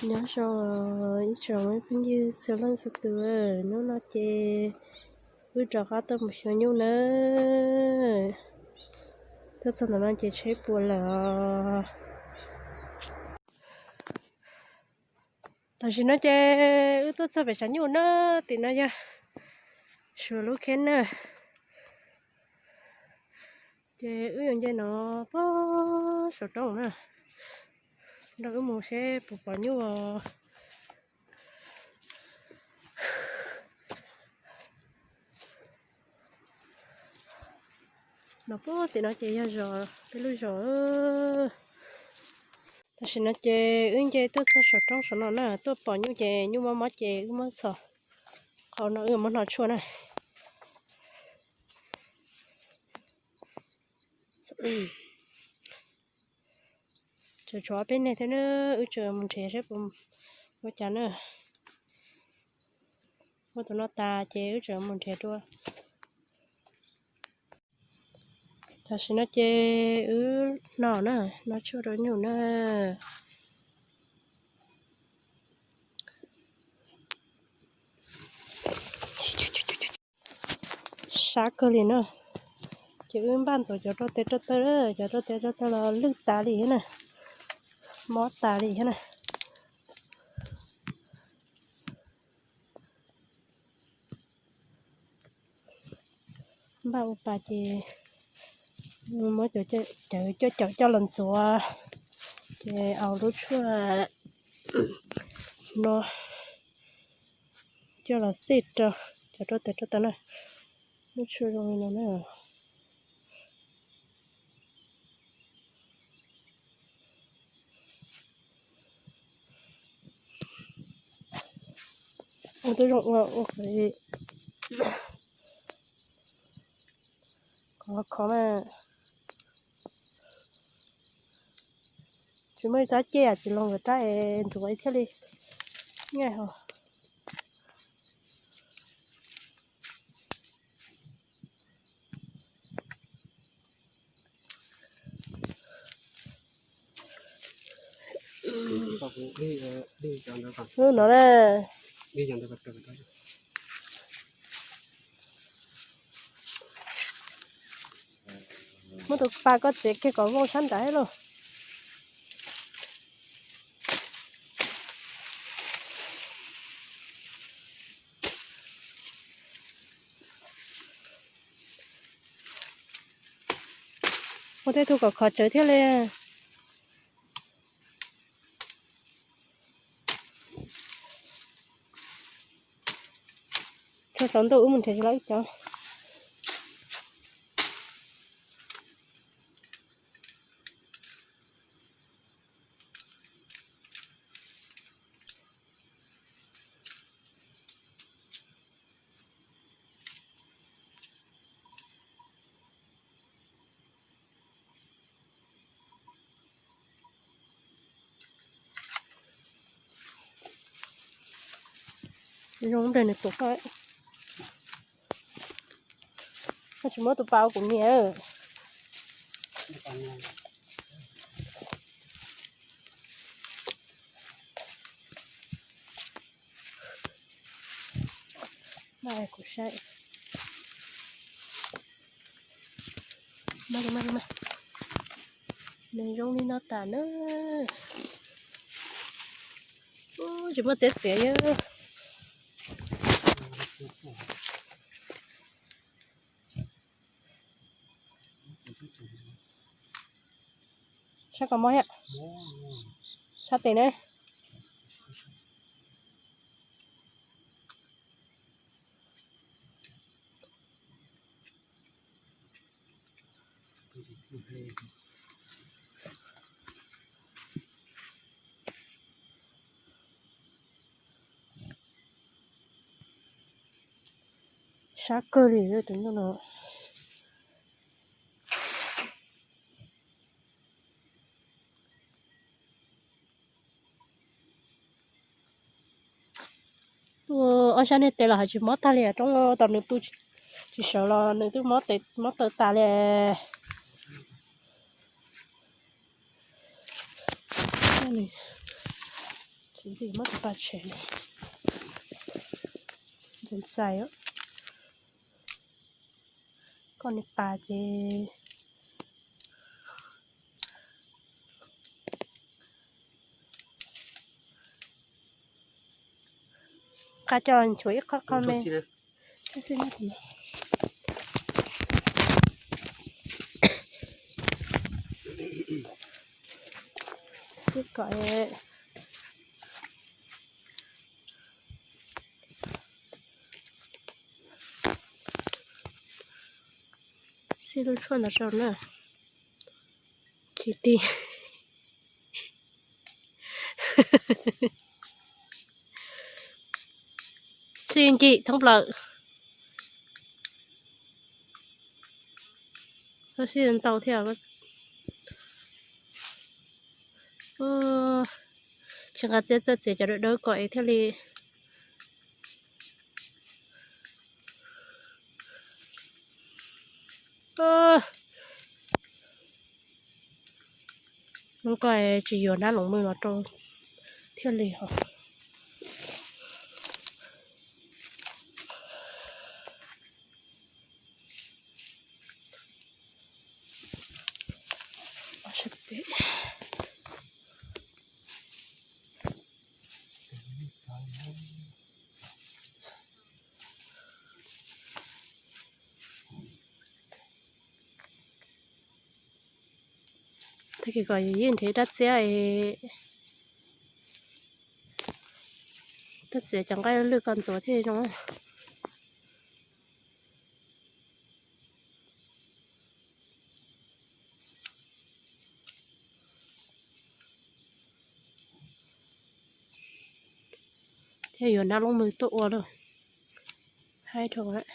Nyob zoo ib tsoom phooj ywg txhua leej txhua tus, hnub no ces wb rov qab tuaj mus xyuas nyuj na. Tuaj txog ntawm no ces tsheb puas lawm os. Tam sim no ces wb tuaj txog pem tshav nyuj na, tim no yog Suav lub kheb na. Ces wb yuav nce no pog saum roob na, nrog wb mus seb puas pom nyuj os. No pog tim no ces yog zos, peb lub zos. Tam sim no ces wb nce tuaj txog saum roob saum no na, tuaj pom nyuj ces nyuj mob mob ces wb muab txhom qhov no, wb muab hno tshuaj na. Tseem tshuav ob peb neeg thiab na, wb tseem mus nrhiav seb puas ua cas na. Muab tus no tas ces wb tseem mus nrhiav dua. Tam sim no ces wb hno na, hno tshuaj rau nyuj na. Sab kawg li na. Ces wb npaj ntxuav cov rau tes rau taw, cov rau tes rau taw los lwj tas li thiab na, mob tas li thiab na. Npaj ua pas ces muab cov cawv coj coj los ntxuav, ces au lub tshuaj no coj los xij rau cov rau tes rau taw na. Lub tshuaj zoo li no na. Ua tib zoo ua, ua qhov, qhov khov mas tsis muaj ib rab ceg tsis loo lawm rab es ntxuav thiaj li nyaj ho. Lub no na. Muab tus pas koj txiav kiag kom vau sab nrad lauj. Ua tej tug kom khov tsawv thiab li. Tso saum ntuj wb mus nrhiav tsis los ib cov. Zoo nplej nws pum koj. Koj tsis muab tus pas ua kuv niam. Kuv saib. Nws zoo li no tas na. Tsis muaj txiav txiav yog. Sab kos mob thiab. Sab tes ne. Sab kawg li tus nyuj no. Ob sab niag tes los hais tsis mob tag li, roob tom nws pw tsis sawv los nws twb mob taw tas li. Muab tus pas tshem li. Ntxais, koj niag pas ces qab coj nchuav ib qho qho me. Xwb kom xib lub tshuaj ntawd rau na. Tsis tig. Xib ncim thoob plaws. Koj xib ntau thiab. Tsis nqa txiav txoj txiav cov dawb dawb kom es thiaj li. Hnub ko tsis yuav nab loos mws los rau thiaj li hos. Tag kis kom yus yeej nrhiav dab txiab, dab txiab cov nqaij lwj ko ntxuav thiaj zoo. Thiab yuav nab loos mws tuaj ua lawm. Haib dhau lawm.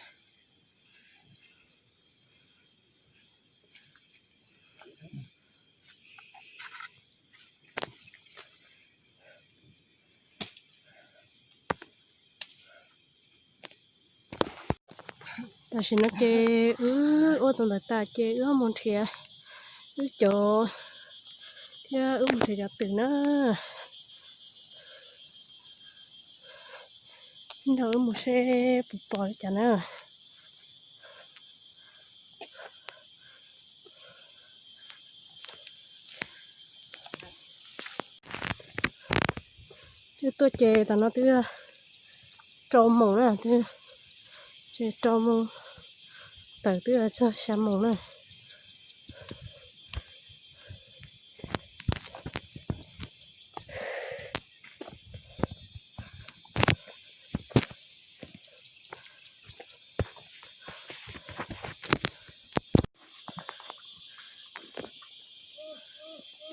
Tam sim no ces wb ua tus ntawd tas ces wb mus nrhiav wb cov, thiab wb mus nrhiav cov twm na. Nrog wb mus seb puas pom li cas na. Twb tuaj ces tam no twb rau moos na, twb ces rau moos, tawm twb txog xya moos na.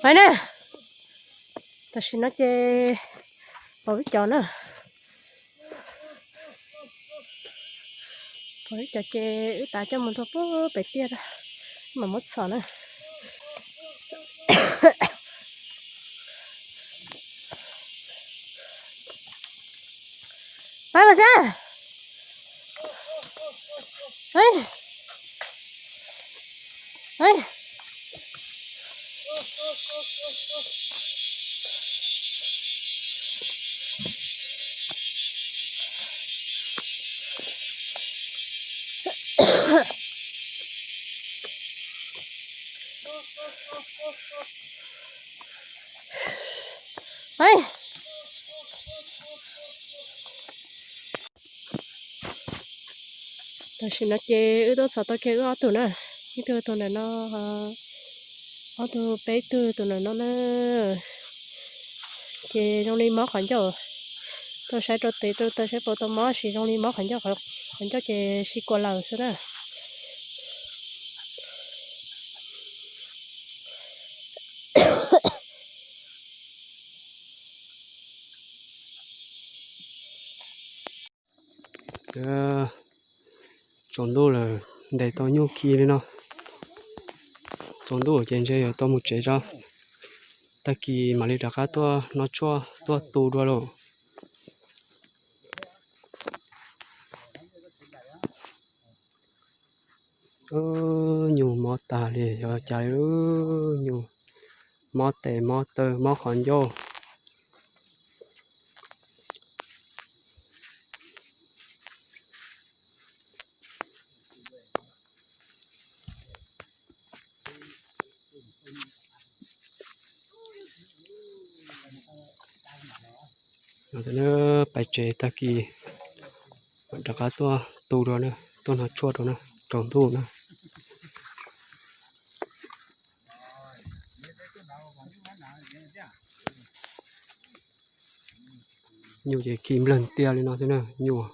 Pais na, tam sim no ces pom wb cov na. Pom wb cov ces wb tav coj mus rau pem tiaj, mam muab txhom na. Pais mas xav. Tam sim no ces wb twb txhom tau kiag wb ob tug na, ib tug tus ntawm no, ob tug peb tug tus ntawm no na. Ces zoo li mob qhov ncauj, tau saib rau tes rau taw saib puas tau mob, tab sis zoo li mob qhov ncauj, qhov ncauj ces sib kua lawm xwb na. Tsaus ntuj lawm, ntes tau nyuj khi li no. Tsaus ntuj ces ntshe yuav tau mus tsev tso, tag kis mam li rov qab tuaj noj tshuaj tuaj tu dua lauj. Nyuj mob tag li, yog cas li, nyuj mob tes mob taw mob qhov ncauj. Pais tsev tag kis mam rov qab tuaj tu dua na, tuaj hno tshuaj dua na, tsaus ntuj na. Nyuj ces khi nplawg tiag li no xwb na, nyuj.